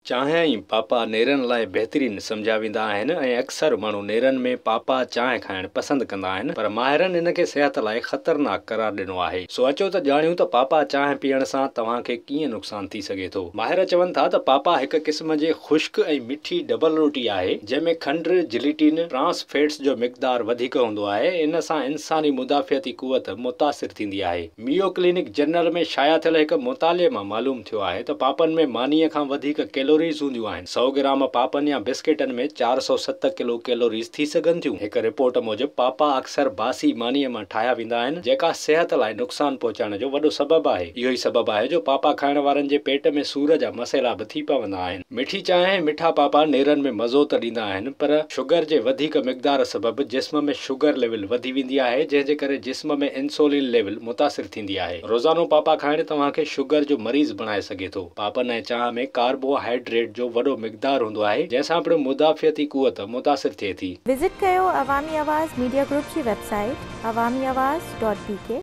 چانهه ۽ پاپا نيرن لاء بهترين سمجهيا ويندا آهن ۽ اڪثر ماڻهو نيرن ۾ پاپا چانهه کائڻ پسند ڪندا آهن پر ماهرن ان کي صحت لاء خطرناڪ قرار ڏنو آهي. سو اچو ته ڄاڻيون ته پاپا چانهه پيئڻ سان توهان کي ڪيئن نقصان ٿي سگهي ٿو. ماهر چون ٿا ته پاپا هڪ قسم جي خشڪ ۽ مٺي ڊبل روٽي آهي جنهن ۾ کنڊ، جليٽين، ٽرانس فيٽس جو مقدار وڌيڪ هوندو آهي ان سان انساني مدافعتي قوت متاثر ٿيندي آهي. ميو ڪلينڪ جرنل ۾ شايع ٿيل هڪ مطالعي مان معلوم ٿيو آهي ته پاپن ۾ مانيء کان وڌيڪ ڪيلوريز هونديون آهن. سئو گرام پاپن يا بسڪيٽن ۾ 407 ڪلو ڪيلوريز ٿي سگهن ٿيون. هڪ رپورٽ موجب پاپا اڪثر باسي مانيء مان ٺاهيا ويندا آهن، جيڪا صحت لاء نقصان پهچائڻ جو وڏو سبب آهي. اهو ئي سبب آهي جو پاپا کائڻ وارن جي پيٽ ۾ سور جا مسئلا به ٿي پوندا آهن. مٺي چانهه ۽ مٺا پاپا نيرن ۾ مزو ته ڏيندا آهن پر شگر جي وڌيڪ مقدار سبب جسم ۾ شگر ليول وڌي ويندي آهي جنهن جي ڪري جسم ۾ انسولين ليول متاثر ٿيندي آهي. روزانو پاپا کائڻ توهان کي شگر جو مريض بڻائي سگهي ٿو. پاپن ۽ چانهه ۾ ڪاربو هائيڊريٽ جو وڏو مقدار هوندو آهي جنهن سان پڻ مدافعتي قوت متاثر ٿئي ٿي. وزٽ ڪيو عوامي آواز ميڊيا گروپ جي web site Awami Awaz dot B K.